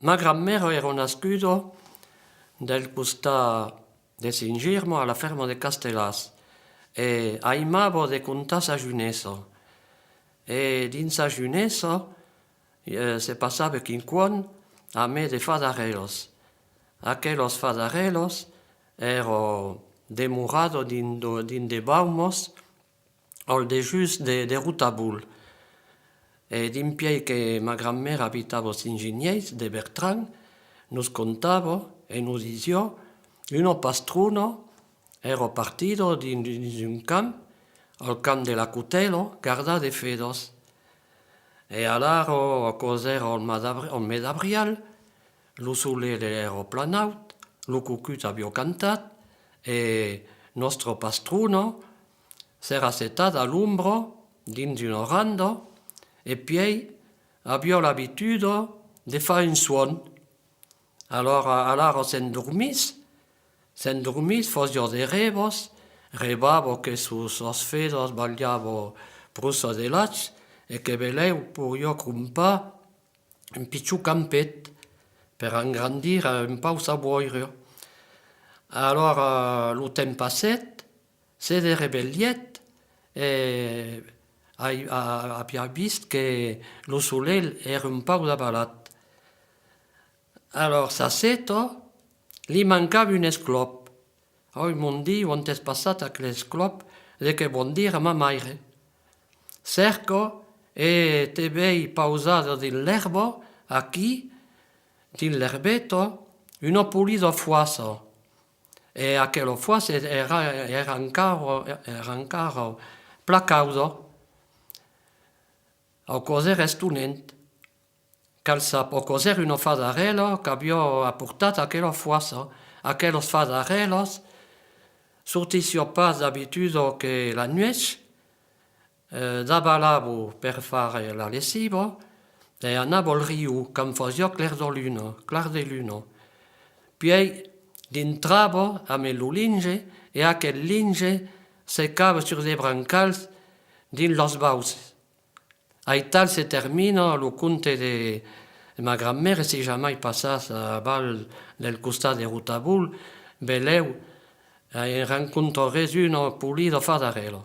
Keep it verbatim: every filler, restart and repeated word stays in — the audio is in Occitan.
Ma grand-mèra èra nascuda del costat de Sent Girmau, a la fèrma de Castelàs, e aimava de contar sa junessa. E dins sa junessa, eh, se passava quicòm amé de fadarèlas. Aquelas fadarèlas èran demoradas dins de, dins de baumas al dejós de, de Rotabol. E dempuèi que ma grand-mèra abitava Sent Ginièis de Bertran, nos contava e nos disiá: una pastrona èra partida dins, dins un camp, al camp de la Cotèla, gardar de fedas. E alara, aquò's èra al mas d'abri-, al mes d'abrial, lo solelh èra plan naut, lo cocut aviá cantat, e nòstra pastrona s'èra assetada a l'ombra dins una randa, e puèi aviá l'abituda de far un sòm. Alòra, alara s'endormís, s'endormís, fasiá de rèvas, revava que sos, sas fedas balhavan pròcha de lach e que belèu poiriá crompar un pichon campet per engrandir un pauc sa boira. Alòra lo temps passèt, se desrevelhèt e ai-, a-, aviá vist que lo solelh èra un pauc davalat. Alòr s'asseta, li mancava un esclòp. Oi, mon Diu, ont es passat aquel esclòp? De qué vòl dire ma maire? Cerca e te vei pausada dins l'èrba, aquí, dins l'erbeta, una polida foassa. E aquela foassa èra, èra encara, èra encara plan cauda. Aquò's èra estonant. Qual sap, aquò's èra una fadarèla qu'aviá aportat aquela foassa. Aquelas fadarèlas sortissiá pas d'abituda que la nuèch, eh, davalava per far la lessiva e anava al riu quand fasiá clèr de luna, clar de luna. Puèi dintrava amé lo linge e aquel linge secava sus de brancals dins las bauças. Aital se termina lo conte de ma grand-mère. Si jamai passatz aval del costat de Rotabol, belèu, eh, rencontraretz una polida fadarèla.